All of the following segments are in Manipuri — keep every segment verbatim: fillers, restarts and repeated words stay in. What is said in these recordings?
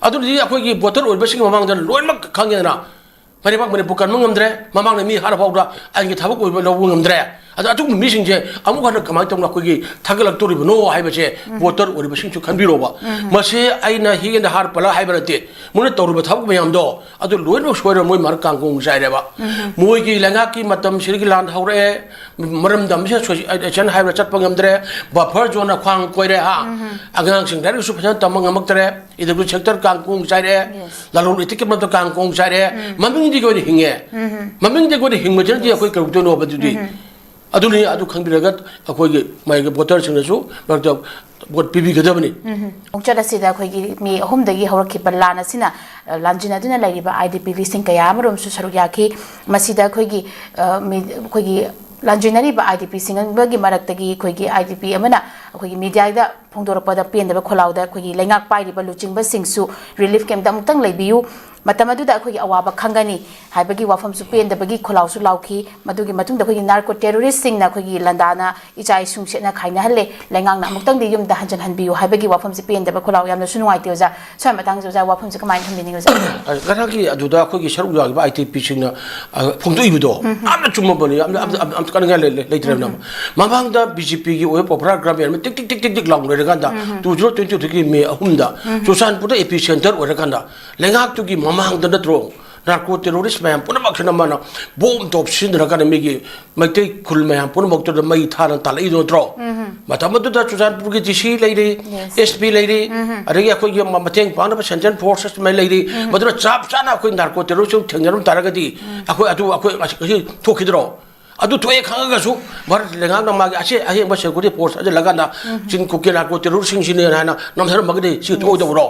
ꯑꯗꯨꯗꯤ ꯑꯩꯈꯣꯏꯒꯤ ꯚꯣꯇꯔ ꯑꯣꯏꯕꯁꯤꯡꯒꯤ ꯃꯃꯥꯡꯗ ꯂꯣꯏꯅꯃꯛ ꯈꯪꯉꯦꯗꯅ, ꯃꯔꯩꯕꯥꯛ ꯃꯅꯤꯄꯨꯔ ꯀꯟꯕ ꯉꯝꯗ꯭ꯔꯦ, ꯃꯃꯥꯡꯗ ꯃꯤ ꯍꯥꯠꯂ ꯐꯥꯎꯗ ꯑꯥꯏꯟꯒꯤ ꯊꯕꯛ ꯑꯣꯏꯕ ꯂꯧꯕ ꯉꯝꯗ꯭ꯔꯦ꯫ ꯑꯗꯣ ꯑꯗꯨꯒꯨꯝꯕ ꯃꯤꯁꯤꯡꯁꯦ ꯑꯃꯨꯛ ꯍꯟꯅ ꯀꯃꯥꯏꯅ ꯇꯧꯅ ꯑꯩꯈꯣꯏꯒꯤ ꯊꯥꯒꯠꯂꯛꯇꯣꯔꯤꯕꯅꯣ ꯍꯥꯏꯕꯁꯦ ꯚꯣꯇꯔ ꯑꯣꯏꯔꯤꯕꯁꯤꯡꯁꯨ ꯈꯟꯕꯤꯔꯣꯕ꯫ ꯃꯁꯤ ꯑꯩꯅ ꯍꯤꯒꯦꯟꯗ ꯍꯥꯔ ꯄꯜꯂ ꯍꯥꯏꯕ ꯅꯠꯇꯦ, ꯃꯣꯏꯅ ꯇꯧꯔꯤꯕ ꯊꯕꯛ ꯃꯌꯥꯝꯗꯣ ꯑꯗꯨ ꯂꯣꯏꯅꯃꯛ ꯁꯣꯏꯔ ꯃꯣꯏ ꯃꯔꯛ ꯀꯥꯡꯒꯣꯡ ꯆꯥꯏꯔꯦꯕ꯫ ꯃꯣꯏꯒꯤ ꯂꯩꯉꯥꯛꯀꯤ ꯃꯇꯝꯁꯤꯗꯒꯤ ꯂꯥꯟ ꯍꯧꯔꯛꯑꯦ, ꯃꯔꯝꯗꯝꯁꯤꯗ ꯁꯣꯁꯤ-, ꯑꯦꯁꯤꯌꯥꯟ ꯍꯥꯏꯋꯦ ꯆꯠꯄ ꯉꯝꯗ꯭ꯔꯦ, ꯕꯐꯔ ꯖꯣꯟꯅ ꯈ꯭ꯋꯥꯡ ꯀꯣꯏꯔꯦ ꯍꯥ꯫ ꯑꯉꯥꯡꯁꯤꯡ ꯂꯥꯏꯔꯤꯛꯁꯨ ꯐꯖꯅ ꯇꯝꯕ ꯉꯝꯃꯛꯇ꯭ꯔꯦ, ꯏꯗꯕꯨ ꯁꯦꯛꯇꯔ ꯀꯥꯡꯒꯣꯡ ꯆꯥꯏꯔꯦ, ꯂꯂꯣꯟ ꯏꯇꯤꯛꯀꯤ ꯃꯔꯛꯇ ꯀꯥꯡꯒꯣꯡ ꯆꯥꯏꯔꯦ꯫ ꯃꯃꯤꯡꯗꯤ ꯑꯩꯈꯣꯏꯅ ꯍꯤꯡꯉꯦ, ꯃꯃꯤꯡꯗꯤ ꯑꯩꯈꯣꯏꯅ ꯍꯤꯡꯕꯁꯤꯅꯗꯤ ꯑꯩꯈꯣꯏ ꯀꯩꯗꯧꯗꯣꯏꯅꯣꯕ ꯑꯗꯨꯗꯤ? ꯑꯗꯨꯅꯤ, ꯑꯗꯨ ꯈꯪꯕꯤꯔꯒ ꯑꯩꯈꯣꯏꯒꯤ ꯃꯥꯒꯤ ꯚꯣꯇꯔꯁꯤꯡꯅꯁꯨ ꯃꯔꯛꯇ ꯚꯣꯠ ꯄꯤꯕꯤꯒꯗꯕꯅꯤ꯫ ꯈꯣꯡꯆꯠ ꯑꯁꯤꯗ ꯑꯩꯈꯣꯏꯒꯤ ꯃꯦ ꯑꯍꯨꯝꯗꯒꯤ ꯍꯧꯔꯛꯈꯤꯕ ꯂꯥꯟ ꯑꯁꯤꯅ, ꯑ, ꯂꯥꯟꯖꯤꯟꯅꯗꯨꯅ ꯂꯩꯔꯤꯕ ꯑꯥꯏ ꯗꯤ ꯄꯤ ꯂꯤꯁꯤꯡ ꯀꯌꯥ ꯑꯃꯔꯣꯝꯁꯨ ꯁꯔꯨꯛ ꯌꯥꯈꯤ꯫ ꯃꯁꯤꯗ ꯑꯩꯈꯣꯏꯒꯤ, ꯑ, ꯃꯤ-, ꯑꯩꯈꯣꯏꯒꯤ ꯂꯥꯟꯖꯤꯟꯅꯔꯤꯕ ꯑꯥꯏ ꯗꯤ ꯄꯤꯁꯤꯡ ꯑꯃꯒꯤ ꯃꯔꯛꯇꯒꯤ ꯑꯩꯈꯣꯏꯒꯤ ꯑꯥꯏ ꯗꯤ ꯄꯤ ꯑꯃꯅ ꯑꯩꯈꯣꯏꯒꯤ ꯃꯤꯗꯤꯌꯥꯗ ꯐꯣꯡꯗꯣꯔꯛꯄꯗ ꯄꯦꯟꯗꯕ ꯈꯣꯜꯂꯥꯎꯗ ꯑꯩꯈꯣꯏꯒꯤ ꯂꯩꯉꯥꯛ ꯄꯥꯏꯔꯤꯕ ꯂꯨꯆꯤꯡꯕꯁꯤꯡꯁꯨ ꯔꯤꯂꯤꯐ ꯀꯦꯝꯞꯇ ꯑꯃꯨꯛꯇꯪ ꯂꯩꯕꯤꯌꯨ, ꯃꯇꯝ ꯑꯗꯨꯗ ꯑꯩꯈꯣꯏꯒꯤ ꯑꯋꯥꯕ ꯈꯪꯒꯅꯤ ꯍꯥꯏꯕꯒꯤ ꯋꯥꯐꯝꯁꯨ ꯄꯦꯟꯗꯕꯒꯤ ꯈꯣꯜꯂꯥꯎꯁꯨ ꯂꯥꯎꯈꯤ꯫ ꯃꯗꯨꯒꯤ ꯃꯇꯨꯡꯗ ꯑꯩꯈꯣꯏꯒꯤ ꯅꯥꯔꯀꯣ ꯇꯦꯔꯣꯔꯤꯁꯁꯤꯡꯅ ꯑꯩꯈꯣꯏꯒꯤ ꯂꯟꯗꯥꯅ ꯏꯆꯥ ꯏꯁꯨꯡ ꯁꯦꯠꯅ ꯈꯥꯏꯅꯍꯜꯂꯦ, ꯂꯩꯉꯥꯛꯅ ꯑꯃꯨꯛꯇꯪꯗꯤ ꯌꯨꯝꯗ ꯍꯟꯖꯤꯟꯍꯟꯕꯤꯌꯨ ꯍꯥꯏꯕꯒꯤ ꯋꯥꯐꯝꯁꯤ ꯄꯦꯟꯗꯕ ꯈꯣꯜꯂꯥꯎ ꯌꯥꯝꯅꯁꯨ ꯅꯨꯡꯉꯥꯏꯇꯦ ꯑꯣꯖꯥ꯫ ꯁ꯭ꯋꯥꯏ ꯃꯇꯥꯡꯁꯦ ꯑꯣꯖꯥ ꯋꯥꯐꯝꯁꯦ ꯀꯃꯥꯏꯅ ꯊꯝꯕꯤꯅꯤꯡꯉꯤ ꯑꯣꯖꯥ? ꯉꯔꯥꯡꯒꯤ ꯑꯗꯨꯗ ꯑꯩꯈꯣꯏꯒꯤ ꯁꯔꯨꯛ ꯌꯥꯈꯤꯕ ꯑꯥꯏ ꯗꯤ ꯄꯤꯁꯤꯡꯅ, ꯑ, ꯐꯣꯡꯗꯣꯛꯏꯕꯗꯣ ꯌꯥꯝꯅ ꯆꯨꯝꯃꯕꯅꯤ, ꯌꯥꯝꯅ ꯑꯝꯇ, ꯑꯝꯇ, ꯑꯝꯇ ꯀꯥꯅꯤꯡꯉꯥꯏ ꯂꯩ-, ꯂꯩ-, ꯂꯩꯇ꯭ꯔꯕꯅꯤ꯫ ꯃꯃꯥꯡꯗ ꯕꯤ ꯖꯦ ꯄꯤꯒꯤ ꯑꯣꯏꯕ ꯄꯣꯄꯨꯂꯔ ꯒ꯭ꯔꯥꯃꯤꯟ ꯑꯃ ꯇꯤꯛ ꯇꯤꯛ ꯇꯤꯛ ꯇꯤꯛ ꯇꯤꯛ ꯂꯥꯎꯅ ꯂꯩꯔꯀꯥꯟꯗ ꯇꯨ ꯖꯤꯔꯣ ꯇ꯭ꯋꯦꯟꯇꯤ ꯇꯨꯒꯤ ꯃꯦ ꯑꯍꯨꯝꯗ ꯆꯨꯔꯆꯥꯟꯄꯨꯔꯗ ꯑꯦ ꯄꯤ ꯁꯦꯟꯇꯔ ꯑꯣꯏꯔꯀꯥꯟꯗ ꯂꯩꯉꯥꯛꯇꯨꯒꯤ ꯃꯃꯥꯡꯗ ꯅꯠꯇ꯭ꯔꯣ ꯅꯥꯔꯀꯣ ꯇꯦꯔꯣꯔꯤꯁ ꯃꯌꯥꯝ ꯄꯨꯝꯅꯃꯛꯁꯤꯅ ꯃꯥꯅ ꯕꯣꯝ ꯇꯣꯞ ꯁꯤꯖꯤꯟꯅꯔꯀꯥꯟꯗ ꯃꯤꯒꯤ ꯃꯩꯇꯩ ꯈꯨꯜ ꯃꯌꯥꯝ ꯄꯨꯝꯅꯃꯛꯇꯨꯗ ꯃꯩ ꯊꯥꯗꯅ ꯇꯥꯜꯂꯛꯏꯗꯣ ꯅꯠꯇ꯭ꯔꯣ? ꯃꯇꯝ ꯑꯗꯨꯗ ꯆꯨꯔꯆꯥꯟꯄꯨꯔꯒꯤ ꯗꯤ ꯁꯤ ꯂꯩꯔꯤ, ꯑꯦꯁ ꯄꯤ ꯂꯩꯔꯤ, ꯑꯗꯒꯤ ꯑꯩꯈꯣꯏꯒꯤ ꯃ-, ꯃꯇꯦꯡ ꯄꯥꯡꯅꯕ ꯁꯦꯟꯇ꯭ꯔꯦꯜ ꯐꯣꯔꯁꯦꯁ ꯃꯌꯥꯝ ꯂꯩꯔꯤ꯫ ꯃꯗꯨꯅ ꯆꯞ ꯆꯥꯅ ꯑꯩꯈꯣꯏ ꯅꯥꯔꯀꯣ ꯇꯦꯔꯣꯔꯤꯁ ꯊꯦꯡꯅꯔꯝ ꯇꯥꯔꯒꯗꯤ ꯑꯩꯈꯣꯏ ꯑꯗꯨ ꯑꯩꯈꯣꯏ ꯉꯁꯤ, ꯉꯁꯤ ꯊꯣꯛꯈꯤꯗ꯭ꯔꯣ? ꯑꯗꯨ ꯊꯣꯛꯑꯦ ꯈꯪꯉꯒꯁꯨ ꯚꯥꯔꯠ ꯂꯩꯉꯥꯛꯅ ꯃꯥꯒꯤ ꯑꯁꯦ-, ꯑꯍꯦꯡꯕ ꯁꯦꯀ꯭ꯌꯨꯔꯤꯇꯤ ꯐꯣꯔꯁ ꯊꯥꯖꯤꯜꯂꯒꯥꯟꯗ ꯆꯤꯟ ꯀꯨꯀꯤ ꯅꯥꯔꯀꯣ ꯇꯦꯔꯣꯔꯤꯁꯁꯤꯡꯁꯤꯅꯦꯅ ꯍꯥꯏꯅ ꯅꯝꯊꯔꯝꯃꯒꯗꯤ ꯁꯤ ꯊꯣꯛꯑꯣꯏꯗꯧꯕ꯭ꯔꯣ?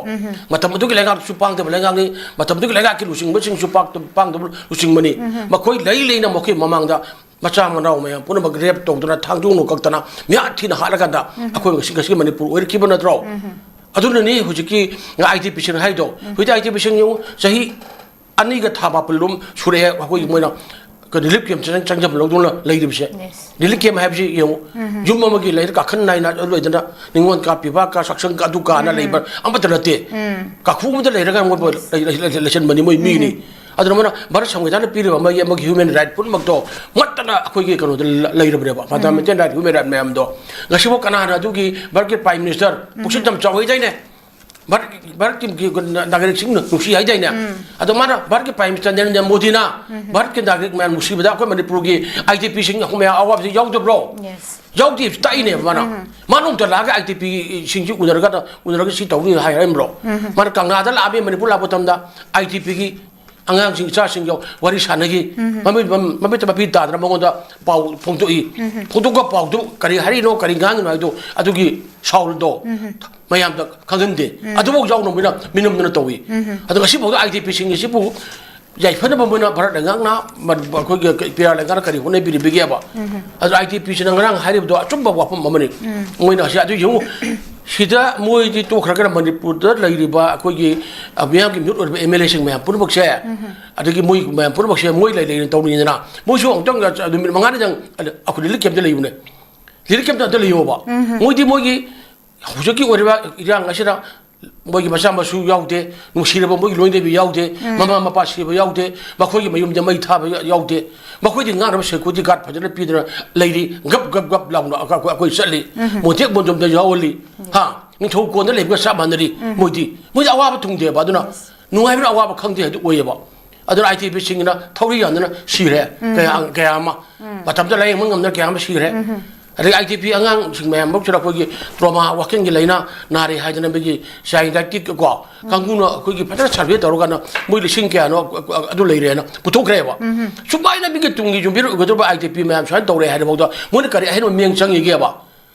ꯃꯇꯝ ꯑꯗꯨꯒꯤ ꯂꯩꯉꯥꯛꯁꯨ ꯄꯥꯡꯗꯕ ꯂꯩꯉꯥꯛꯅꯤ, ꯃꯇꯝ ꯑꯗꯨꯒꯤ ꯂꯩꯉꯥꯛꯀꯤ ꯂꯨꯆꯤꯡꯕꯁꯤꯡꯁꯨ ꯄꯥꯛ-, ꯄꯥꯡꯗꯕ ꯂꯨꯆꯤꯡꯕꯅꯤ꯫ ꯃꯈꯣꯏ ꯂꯩ ꯂꯩꯅ ꯃꯈꯣꯏ ꯃꯃꯥꯡꯗ ꯃꯆꯥ ꯃꯅꯥꯎ ꯃꯌꯥꯝ ꯄꯨꯝꯅꯃꯛ ꯔꯦꯞ ꯇꯧꯗꯅ, ꯊꯥꯡꯖꯣꯡꯅ ꯀꯛꯇꯅ, ꯃꯤꯍꯥꯠ ꯊꯤꯅ ꯍꯥꯠꯂꯀꯥꯟꯗ ꯑꯩꯈꯣꯏ ꯉꯁꯤ, ꯉꯁꯤ ꯃꯅꯤꯄꯨꯔ ꯑꯣꯏꯔꯛꯈꯤꯕ ꯅꯠꯇ꯭ꯔꯣ? ꯑꯗꯨꯅꯅꯤ ꯍꯧꯖꯤꯛꯀꯤ ꯑꯥꯏ ꯗꯤ ꯄꯤꯁꯤꯡ ꯍꯥꯏꯗꯣ꯫ ꯍꯧꯖꯤꯛꯇꯤ ꯑꯥꯏ ꯗꯤ ꯄꯤꯁꯤꯡ ꯌꯦꯡꯉꯨ, ꯆꯍꯤ ꯑꯅꯤꯒ ꯊꯥ ꯃꯥꯄꯜ ꯂꯣꯝ ꯁꯨꯔꯛꯑꯦ ꯑꯩꯈꯣꯏꯒꯤ ꯃꯣꯏꯅ ꯀꯩꯅꯣ, ꯔꯤꯂꯤꯐ ꯀꯦꯝꯞꯁꯤꯗ ꯆꯪꯖꯕ ꯂꯧꯗꯨꯅ ꯂꯩꯔꯤꯕꯁꯦ꯫ ꯔꯤꯂꯤꯐ ꯀꯦꯝꯞ ꯍꯥꯏꯕꯁꯤ ꯌꯦꯡꯉꯨ, ꯌꯨꯝ ꯑꯃꯒꯤ ꯂꯩꯔ ꯀꯥꯈꯟ ꯅꯥꯏꯅ ꯑꯗꯨ ꯂꯩꯗꯅ, ꯅꯤꯉꯣꯜ ꯀꯥ, ꯄꯤꯕꯥ ꯀꯥ, ꯆꯥꯛꯁꯪ ꯀꯥ, ꯑꯗꯨ ꯀꯥꯅ ꯂꯩꯕ ꯑꯃꯠꯇ ꯅꯠꯇꯦ꯫ ꯀꯥꯈꯨ ꯑꯃꯗ ꯂꯩꯔꯒ ꯃꯣꯏꯕꯨ ꯂꯩ-, ꯂꯩ-, ꯂꯩ-, ꯂꯩꯁꯟꯕꯅꯤ ꯃꯣꯏ ꯃꯤꯅꯤ꯫ ꯑꯗꯨꯅ ꯃꯣꯏꯅ ꯚꯥꯔꯠ ꯁꯪꯕꯤꯙꯥꯟꯅ ꯄꯤꯔꯤꯕ ꯑꯃꯒꯤ, ꯑꯃꯒꯤ ꯍ꯭ꯌꯨꯃꯦꯟ ꯔꯥꯏꯠ ꯄꯨꯝꯅꯃꯛꯇꯣ ꯃꯠꯇꯅ ꯑꯩꯈꯣꯏꯒꯤ ꯀꯩꯅꯣꯗ ꯂ-, ꯂꯩꯔꯕꯅꯦꯕ, ꯐꯟꯗꯥꯃꯦꯟꯇꯦꯜ ꯔꯥꯏꯠ, ꯍ꯭ꯌꯨꯃꯦꯟ ꯔꯥꯏꯠ ꯃꯌꯥꯝꯗꯣ꯫ ꯉꯁꯤꯐꯥꯎ ꯀꯅꯥꯅ ꯑꯗꯨꯒꯤ ꯚꯥꯔꯠꯀꯤ ꯄ꯭ꯔꯥꯏꯝ ꯃꯤꯅꯤꯁꯇꯔ ꯄꯨꯛꯁꯤꯟ ꯌꯥꯝ ꯆꯥꯎꯏ ꯍꯥꯏꯗꯥꯏꯅꯦ? ꯚꯥꯔꯠ, ꯚꯥꯔꯠꯀꯤ ꯅꯥꯒꯔꯤꯛꯁꯤꯡ ꯅꯨꯡꯁꯤ ꯍꯥꯏꯗꯥꯏꯅꯦ? ꯑꯗꯣ ꯃꯥꯅ, ꯚꯥꯔꯠꯀꯤ ꯄ꯭ꯔꯥꯏꯝ ꯃꯤꯅꯤꯁꯇꯔ ꯅꯔꯦꯟꯗ꯭ꯔ ꯃꯣꯗꯤꯅ ꯚꯥꯔꯠꯀꯤ ꯅꯥꯒꯔꯤꯛ ꯃꯌꯥꯝ ꯅꯨꯡꯁꯤꯕꯗ ꯑꯩꯈꯣꯏ ꯃꯅꯤꯄꯨꯔꯒꯤ ꯑꯥꯏ ꯗꯤ ꯄꯤꯁꯤꯡ, ꯑꯩꯈꯣꯏ ꯃꯌꯥꯝ ꯑꯋꯥꯕꯁꯤ ꯌꯥꯎꯗꯕ꯭ꯔꯣ? ꯌꯥꯎꯗꯦ, ꯇꯥꯛꯏꯅꯦꯕ ꯃꯥꯅ꯫ ꯃꯥ ꯅꯣꯡꯃꯇ ꯂꯥꯛꯑꯒ ꯑꯥꯏ ꯗꯤ ꯄꯤꯁꯤꯡꯁꯤ ꯎꯅꯔꯒ, ꯎꯅꯔꯒ ꯁꯤ ꯇꯧꯅꯤ ꯍꯥꯏ-, ꯍꯥꯏꯔꯝꯕ꯭ꯔꯣ? ꯃꯥꯅ ꯀꯪꯂꯥꯗ ꯂꯥꯛꯑꯝꯃꯤ, ꯃꯅꯤꯄꯨꯔ ꯂꯥꯛꯄ ꯃꯇꯝꯗ ꯑꯥꯏ ꯗꯤ ꯄꯤꯒꯤ ꯑꯉꯥꯡꯁꯤꯡ, ꯏꯆꯥꯁꯤꯡꯒ ꯋꯥꯔꯤ ꯁꯥꯟꯅꯈꯤ꯫ ꯃꯃꯤꯠ, ꯃꯃꯤꯠꯇ ꯃꯄꯤ ꯇꯥꯗꯅ ꯃꯉꯣꯟꯗ ꯄꯥꯎ ꯐꯣꯡꯗꯣꯛꯏ꯫ ꯐꯣꯡꯗꯣꯛꯄ ꯄꯥꯎꯗꯨ ꯀꯔꯤ ꯍꯥꯏꯔꯤꯅꯣ, ꯀꯔꯤ ꯉꯥꯡꯉꯤꯅꯣ ꯍꯥꯏꯗꯣ, ꯑꯗꯨꯒꯤ ꯁꯥꯎꯜꯗꯣ ꯃꯌꯥꯝꯗ ꯈꯪꯍꯟꯗꯦ꯫ ꯑꯗꯨꯐꯥꯎ ꯌꯥꯎꯅ ꯃꯣꯏꯅ ꯃꯤꯅꯝꯗꯅ ꯇꯧꯏ꯫ ꯑꯗꯣ ꯉꯁꯤꯐꯥꯎꯗ ꯑꯥꯏ ꯗꯤ ꯄꯤꯁꯤꯡ ꯑꯁꯤꯕꯨ ꯌꯥꯏꯐꯅꯕ ꯃꯣꯏꯅ ꯚꯥꯔꯠ ꯂꯩꯉꯥꯛꯅ, ꯃ-, ꯑꯩꯈꯣꯏꯒꯤ ꯄꯤꯌꯥꯔ ꯂꯩꯉꯥꯛꯅ ꯀꯔꯤ ꯍꯣꯠꯅꯕꯤꯔꯤꯕꯒꯦꯕ? ꯑꯗꯣ ꯑꯥꯏ ꯗꯤ ꯄꯤꯁꯤꯅ ꯉꯔꯥꯡ ꯍꯥꯏꯔꯤꯕꯗꯣ ꯑꯆꯨꯝꯕ ꯋꯥꯐꯝ ꯑꯃꯅꯤ꯫ ꯃꯣꯏꯅ ꯍꯧꯖꯤꯛ ꯑꯗꯨ ꯌꯦꯡꯉꯨ, ꯁꯤꯗ ꯃꯣꯏꯗꯤ ꯇꯣꯛꯈ꯭ꯔꯒꯅ ꯃꯅꯤꯄꯨꯔꯗ ꯂꯩꯔꯤꯕ ꯑꯩꯈꯣꯏꯒꯤ, ꯑ, ꯃꯤꯌꯥꯝꯒꯤ ꯃꯤꯍꯨꯠ ꯑꯣꯏꯔꯤꯕ ꯑꯦꯝ ꯑꯦꯜ ꯑꯦꯁꯤꯡ ꯃꯌꯥꯝ ꯄꯨꯝꯅꯃꯛꯁꯦ, ꯑꯗꯒꯤ ꯃꯣꯏ ꯃꯌꯥꯝ ꯄꯨꯝꯅꯃꯛꯁꯦ ꯃꯣꯏ ꯂꯩ ꯂꯩꯅ ꯇꯧꯅꯤꯡꯉꯤꯗꯅ, ꯃꯣꯏꯁꯨ ꯑꯃꯨꯛꯇꯪ ꯅꯨꯃꯤꯠ ꯃꯉꯥꯅꯤꯗꯪ ꯑꯩꯈꯣꯏ ꯔꯤꯂꯤꯐ ꯀꯦꯝꯞꯇ ꯂꯩꯌꯣꯕ꯫ ꯃꯣꯏꯗꯤ ꯃꯣꯏꯒꯤ ꯍꯧꯖꯤꯛꯀꯤ ꯑꯣꯏꯔꯤꯕ ꯏꯔꯥꯡ ꯑꯁꯤꯗ ꯃꯣꯏꯒꯤ ꯃꯆꯥ ꯃꯁꯨ ꯌꯥꯎꯗꯦ, ꯅꯨꯡꯁꯤꯔꯕ ꯃꯣꯏꯒꯤ ꯂꯣꯏꯅꯕꯤ ꯌꯥꯎꯗꯦ, ꯃꯃꯥ ꯃꯄꯥ ꯁꯤꯕ ꯌꯥꯎꯗꯦ, ꯃꯈꯣꯏꯒꯤ ꯃꯌꯨꯝꯗ ꯃꯩ ꯊꯥꯕ ꯌꯥ-, ꯌꯥꯎꯗꯦ, ꯃꯈꯣꯏꯗꯤ ꯉꯥꯡꯅꯕ ꯁꯦꯀ꯭ꯌꯨꯔꯤꯇꯤ ꯒꯥꯔꯗ ꯐꯖꯅ ꯄꯤꯗꯅ ꯂꯩꯔꯤ, ꯒꯞ ꯒꯞ ꯒꯞ ꯂꯥꯎꯅ ꯑꯩꯈꯣꯏ, ꯑꯩꯈꯣꯏ ꯆꯠꯂꯤ, ꯃꯣꯟꯇꯦꯛ ꯃꯣꯟꯖꯣꯝꯗ ꯌꯥꯎꯍꯜꯂꯤ꯫ ꯍꯥ, ꯅꯤꯡꯊꯧ ꯀꯣꯟꯗ ꯂꯩꯕꯒ ꯆꯞ ꯃꯥꯟꯅꯔꯤ꯫ ꯃꯣꯏꯗꯤ, ꯃꯣꯏꯗꯤ ꯑꯋꯥꯕ ꯊꯨꯡꯗꯦꯕ꯫ ꯑꯗꯨꯅ ꯅꯨꯡꯉꯥꯏꯕꯅ ꯑꯋꯥꯕ ꯈꯪꯗꯦ ꯍꯥꯏꯗꯨ ꯑꯣꯏꯌꯦꯕ꯫ ꯑꯗꯨꯅ ꯑꯥꯏ ꯗꯤ ꯄꯤꯁꯤꯡꯒꯤꯅ ꯊꯧꯔꯤ ꯌꯥꯟꯗꯅ ꯁꯤꯔꯦ꯫ ꯀꯌꯥ, ꯀꯌꯥ ꯑꯃ ꯃꯇꯝꯗ ꯂꯥꯏꯌꯦꯡꯕ ꯉꯝꯗꯅ ꯀꯌꯥ ꯑꯃ ꯁꯤꯔꯦ꯫ ꯑꯗꯒꯤ ꯑꯥꯏ ꯗꯤ ꯄꯤ ꯑꯉꯥꯡꯁꯤꯡ ꯃꯌꯥꯝ ꯃꯔꯛꯁꯤꯗ ꯑꯩꯈꯣꯏꯒꯤ ꯇ꯭ꯔꯣꯃꯥ ꯋꯥꯈꯜꯒꯤ ꯂꯥꯏꯅꯥ ꯅꯥꯔꯦ ꯍꯥꯏꯗꯅ ꯃꯤꯒꯤ ꯁꯥꯏꯟꯗꯥꯏꯇꯤꯛ ꯀꯣ ꯀꯥꯡꯕꯨꯅ ꯑꯩꯈꯣꯏꯒꯤ ꯐꯖꯅ ꯁꯔꯚꯦ ꯇꯧꯔꯀꯥꯟꯗ ꯃꯣꯏ ꯂꯤꯁꯤꯡ ꯀꯌꯥꯅꯣ ꯑꯗꯨ ꯂꯩꯔꯦꯅ ꯄꯨꯊꯣꯛꯈ꯭ꯔꯦꯕ꯫ ꯁꯨꯃꯥꯏꯅ ꯃꯤꯒꯤ ꯇꯨꯡꯒꯤ ꯌꯨꯝꯕꯤꯔꯣꯟ ꯑꯣꯏꯒꯗꯧꯔꯕ ꯑꯥꯏ ꯗꯤ ꯄꯤ ꯃꯌꯥꯝ ꯁꯨꯃꯥꯏꯅ ꯇꯧꯔꯦ ꯍꯥꯏꯔꯐꯥꯎꯗ ꯃꯣꯏꯅ ꯀꯔꯤ ꯑꯍꯦꯟꯕ ꯃꯤꯠꯌꯦꯡ ꯆꯪꯉꯤꯒꯦꯕ?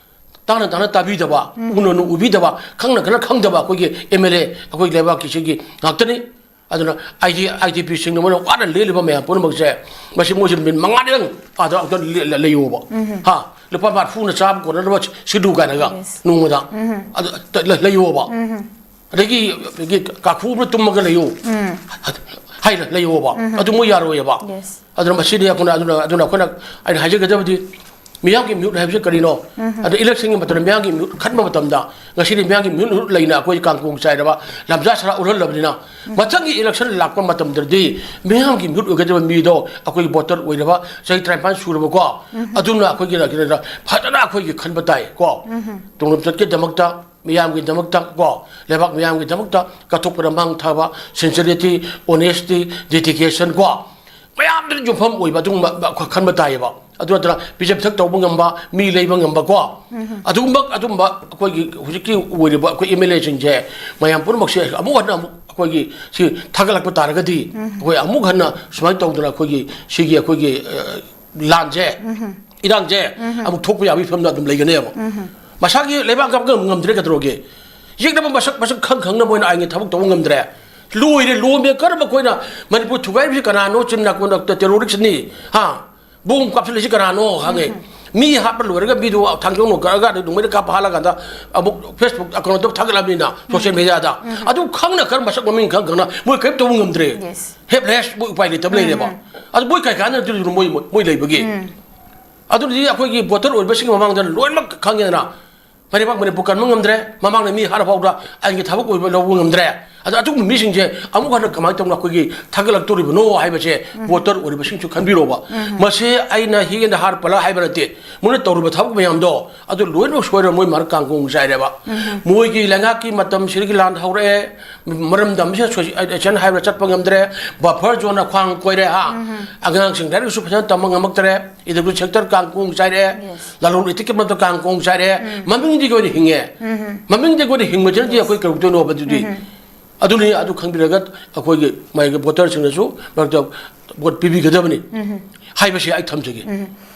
ꯇꯥꯅ ꯇꯥꯅ ꯇꯥꯕꯤꯗꯕ, ꯎꯅ ꯎꯅ ꯎꯕꯤꯗꯕ, ꯈꯪꯅ ꯈꯪꯅ ꯈꯪꯗꯕ ꯑꯩꯈꯣꯏꯒꯤ ꯑꯦꯝ ꯑꯦꯜ ꯑꯦ, ꯑꯩꯈꯣꯏ ꯂꯩꯕꯥꯛꯀꯤ ꯁꯤꯒꯤ ꯉꯥꯛꯇꯅꯤ꯫ ꯑꯗꯨꯅ ꯑꯥꯏ ꯗꯤ, ꯑꯥꯏ ꯗꯤ ꯄꯤꯁꯤꯡꯅ ꯃꯣꯏꯅ ꯋꯥꯅ ꯂꯦꯜꯂꯤꯕ ꯃꯌꯥꯝ ꯄꯨꯝꯅꯃꯛꯁꯦ, ꯃꯁꯤ ꯃꯣꯏꯁꯦ ꯅꯨꯃꯤꯠ ꯃꯉꯥꯅꯤꯗꯪ ꯑꯥꯗ ꯑꯝꯇ ꯂꯦ-, ꯂꯦ-, ꯂꯩꯌꯣꯕ꯫ ꯍꯥ? ꯂꯨꯄꯥ ꯃꯔꯐꯨꯅ ꯆꯥꯕ ꯀꯣꯟꯅꯗꯕ ꯁꯤꯗꯨ ꯀꯥꯏꯅꯒ ꯅꯣꯡꯃꯗ꯫ ꯑꯗꯨ ꯇ-, ꯂꯦ-, ꯂꯩꯌꯣꯕ꯫ ꯑꯗꯒꯤ, ꯑꯗꯒꯤ ꯀꯥꯈꯨ ꯑꯃ ꯇꯨꯝꯃꯒ ꯂꯩꯌꯣ꯫ ꯍꯥꯏꯅ ꯂꯩꯌꯣꯕ꯫ ꯑꯗꯨ ꯃꯣꯏ ꯌꯥꯔꯣꯏꯌꯦꯕ꯫ Yes. ꯑꯗꯨꯅ ꯃꯁꯤꯅꯤ ꯑꯩꯈꯣꯏꯅ ꯑꯗꯨꯅ ꯑꯗꯨꯅ ꯑꯩꯈꯣꯏꯅ ꯑꯩꯅ ꯍꯥꯏꯖꯒꯗꯕꯗꯤ ꯃꯤꯌꯥꯝꯒꯤ ꯃꯤꯍꯨꯠ ꯍꯥꯏꯕꯁꯤ ꯀꯔꯤꯅꯣ? ꯑꯗꯣ election ꯒꯤ ꯃꯇꯝꯗ ꯃꯤꯌꯥꯝꯒꯤ ꯃꯤꯍꯨꯠ ꯈꯟꯕ ꯃꯇꯝꯗ ꯉꯁꯤꯗꯤ ꯃꯤꯌꯥꯝꯒꯤ ꯃꯤꯍꯨꯠ ꯂꯩꯅ ꯑꯩꯈꯣꯏ ꯀꯥꯡꯀꯣꯡ ꯆꯥꯏꯔꯕ, ꯂꯝꯖꯥ ꯁꯔꯥ ꯎꯠꯍꯜꯂꯕꯅꯤꯅ ꯃꯊꯪꯒꯤ election ꯂꯥꯛꯄ ꯃꯇꯝꯗꯗꯤ ꯃꯤꯌꯥꯝꯒꯤ ꯃꯤꯍꯨꯠ ꯑꯣꯏꯒꯗꯕ ꯃꯤꯗꯣ ꯑꯩꯈꯣꯏꯒꯤ voter ꯑꯣꯏꯔꯕ ꯆꯍꯤ ꯇꯔꯥꯅꯤꯄꯥꯟ ꯁꯨꯔꯕꯀꯣ, ꯑꯗꯨꯝꯅ ꯑꯩꯈꯣꯏꯒꯤ ꯀꯩꯅꯣꯗ ꯐꯖꯅ ꯑꯩꯈꯣꯏꯒꯤ ꯈꯟꯕ ꯇꯥꯏ ꯀꯣ꯫ ꯇꯨꯡꯂꯝꯆꯠꯀꯤꯗꯃꯛꯇ, ꯃꯤꯌꯥꯝꯒꯤꯗꯃꯛꯇ ꯀꯣ, ꯂꯩꯕꯥꯛ ꯃꯤꯌꯥꯝꯒꯤꯗꯃꯛꯇ ꯀꯠꯊꯣꯛꯄꯗ ꯃꯥꯡ ꯊꯥꯕ, sincerity, honesty, dedication ꯀꯣ, ꯃꯌꯥꯝꯗꯨꯅ ꯌꯨꯝꯐꯝ ꯑꯣꯏꯕ ꯑꯗꯨꯒꯨꯝꯕ ꯑꯩꯈꯣꯏ ꯈꯟꯕ ꯇꯥꯏꯌꯦꯕ꯫ ꯑꯗꯨ ꯅꯠꯇꯅ ꯄꯤꯖ ꯄꯤꯊꯛ ꯇꯧꯕ ꯉꯝꯕ, ꯃꯤ ꯂꯩꯕ ꯉꯝꯕ ꯀꯣ, ꯑꯗꯨꯒꯨꯝꯕ ꯑꯗꯨꯝꯕ ꯑꯩꯈꯣꯏꯒꯤ ꯍꯧꯖꯤꯛꯀꯤ ꯑꯣꯏꯔꯤꯕ ꯑꯩꯈꯣꯏ MLA ꯁꯤꯡꯁꯦ ꯃꯌꯥꯝ ꯄꯨꯝꯅꯃꯛꯁꯦ ꯑꯃꯨꯛ ꯍꯟꯅ ꯑꯃꯨꯛ ꯑꯩꯈꯣꯏꯒꯤ ꯁꯤ ꯊꯥꯒꯠꯂꯛꯄ ꯇꯥꯔꯒꯗꯤ ꯑꯩꯈꯣꯏ ꯑꯃꯨꯛ ꯍꯟꯅ ꯁꯨꯃꯥꯏꯅ ꯇꯧꯗꯅ ꯑꯩꯈꯣꯏꯒꯤ ꯁꯤꯒꯤ ꯑꯩꯈꯣꯏꯒꯤ ꯑ, ꯂꯥꯟꯁꯦ, ꯏꯔꯥꯡꯁꯦ ꯑꯃꯨꯛ ꯊꯣꯛꯄ ꯌꯥꯕꯒꯤ ꯐꯤꯕꯝꯗ ꯑꯗꯨꯝ ꯂꯩꯒꯅꯦꯕ꯫ ꯃꯁꯥꯒꯤ ꯂꯩꯕꯥꯛ ꯀꯞꯄ ꯉꯝꯗ꯭ꯔꯦ ꯀꯩꯗꯧꯔꯒꯦ? ꯌꯦꯛꯅꯕ ꯃꯁꯛ ꯃꯁꯛ ꯈꯪ ꯈꯪꯅ ꯃꯣꯏꯅ ꯑꯥꯏꯟꯒꯤ ꯊꯕꯛ ꯇꯧꯕ ꯉꯝꯗ꯭ꯔꯦ꯫ ꯂꯣꯏꯔꯦ, ꯂꯣꯝꯃꯦ ꯀꯔꯝꯕ ꯑꯩꯈꯣꯏꯅ ꯃꯅꯤꯄꯨꯔ ꯊꯨꯒꯥꯏꯔꯤꯕꯁꯤ ꯀꯅꯥꯅꯣ? ꯆꯤꯟ ꯅꯥꯀꯣꯟꯗ terrorist ꯅꯤ, ꯍꯥ? ꯕꯣꯝ ꯀꯥꯞꯁꯤꯜꯂꯤꯁꯤ ꯀꯅꯥꯅꯣ ꯍꯪꯉꯦ꯫ ꯃꯤ ꯍꯥꯠꯄ ꯂꯣꯏꯔꯒ ꯃꯤꯗꯨ ꯊꯥꯡꯖꯧ ꯅꯣꯡꯀꯛꯑꯒ ꯑꯗꯨ ꯅꯣꯡꯃꯩꯗ ꯀꯥꯞꯄ ꯍꯥꯠꯂꯀꯥꯟꯗ ꯑꯃꯨꯛ Facebook account ꯊꯥꯒꯠꯂꯕꯅꯤꯅ social media ꯗ꯫ ꯑꯗꯨ ꯈꯪꯅ ꯀꯔꯝꯕ ꯃꯁꯛ ꯃꯃꯤꯡ ꯈꯪ ꯈꯪꯅ ꯃꯣꯏ ꯀꯔꯤꯝ ꯇꯧꯕ ꯉꯝꯗ꯭ꯔꯦ꯫ Yes. Helpless, ꯃꯣꯏ ꯎꯄꯥꯏ ꯂꯩꯇꯕ ꯂꯩꯔꯦꯕ꯫ ꯑꯗꯨ ꯃꯣꯏ ꯀꯩ ꯀꯥꯟꯅꯗꯣꯏꯅꯣ ꯃꯣꯏ, ꯃꯣꯏ ꯂꯩꯕꯒꯤ? ꯑꯗꯨꯗꯤ ꯑꯩꯈꯣꯏꯒꯤ voter ꯑꯣꯏꯕꯁꯤꯡꯒꯤ ꯃꯃꯥꯡꯗ ꯂꯣꯏꯅꯃꯛ ꯈꯪꯉꯦꯗꯅ꯫ ꯃꯅꯤꯄꯨꯔ, ꯃꯅꯤꯄꯨꯔ ꯀꯟꯕ ꯉꯝꯗ꯭ꯔꯦ, ꯃꯃꯥꯡꯗ ꯃꯤ ꯍꯥꯠꯂ ꯐꯥꯎꯗ ꯑꯩꯒꯤ ꯊꯕꯛ ꯑꯣꯏꯕ ꯂꯧꯕ ꯉꯝꯗ꯭ꯔꯦ꯫ ꯑꯗꯣ ꯑꯗꯨꯒꯨꯝꯕ ꯃꯤꯁꯤꯡꯁꯦ ꯑꯃꯨꯛ ꯍꯟꯅ ꯀꯃꯥꯏꯅ ꯇꯧꯅ ꯑꯩꯈꯣꯏꯒꯤ ꯊꯥꯒꯠꯂꯛꯇꯣꯔꯤꯕꯅꯣ ꯍꯥꯏꯕꯁꯦ voter ꯑꯣꯏꯔꯤꯕꯁꯤꯡꯁꯨ ꯈꯟꯕꯤꯔꯣꯕ꯫ ꯃꯁꯤ ꯑꯩꯅ ꯍꯤ ꯑꯦꯟꯗ ꯍꯥꯔ ꯄꯜꯂ ꯍꯥꯏꯕ ꯅꯠꯇꯦ꯫ ꯃꯣꯏꯅ ꯇꯧꯔꯤꯕ ꯊꯕꯛ ꯃꯌꯥꯝꯗꯣ ꯑꯗꯨ ꯂꯣꯏꯅꯃꯛ ꯁꯣꯏꯔ ꯃꯣꯏ ꯃꯔꯛ ꯀꯥꯡꯒꯣꯡ ꯆꯥꯏꯔꯦꯕ꯫ ꯃꯣꯏꯒꯤ ꯂꯩꯉꯥꯛꯀꯤ ꯃꯇꯝꯁꯤꯗꯒꯤ ꯂꯥꯟ ꯍꯧꯔꯛꯑꯦ, ꯃꯔꯝꯗꯝꯁꯤꯗ ꯁꯣꯁꯤ-, ꯑꯦꯁꯤꯌꯥꯟ ꯍꯥꯏꯕ ꯆꯠꯄ ꯉꯝꯗ꯭ꯔꯦ, buffer zone ꯈ꯭ꯋꯥꯡ ꯀꯣꯏꯔꯦ ꯍꯥ꯫ ꯑꯉꯥꯡꯁꯤꯡ ꯂꯥꯏꯔꯤꯛꯁꯨ ꯐꯖꯅ ꯇꯝꯕ ꯉꯝꯃꯛꯇ꯭ꯔꯦ, education sector ꯀꯥꯡꯒꯣꯡ ꯆꯥꯏꯔꯦ, Yes. ꯂꯂꯣꯟ ꯏꯇꯤꯛꯀꯤ ꯃꯔꯛꯇ ꯀꯥꯡꯒꯣꯡ ꯆꯥꯏꯔꯦ, ꯃꯃꯤꯡꯗꯤ ꯑꯩꯈꯣꯏꯅ ꯍꯤꯡꯉꯦ꯫ ꯃꯃꯤꯡꯗꯤ ꯑꯩꯈꯣꯏꯅ ꯍꯤꯡꯕꯁꯤꯅꯗꯤ ꯑꯩꯈꯣꯏ ꯀꯩꯗꯧꯗꯣꯏꯅꯣꯕ ꯑꯗꯨꯗꯤ? ꯑꯗꯨꯅꯤ, ꯑꯗꯨ ꯈꯪꯕꯤꯔꯒ ꯑꯩꯈꯣꯏꯒꯤ ꯃꯥꯒꯤ voter ꯁꯤꯡꯅꯁꯨ ꯃꯔꯛꯇ vote ꯄꯤꯕꯤꯒꯗꯕꯅꯤ ꯍꯥꯏꯕꯁꯤ ꯑꯩ ꯊꯝꯖꯒꯦ꯫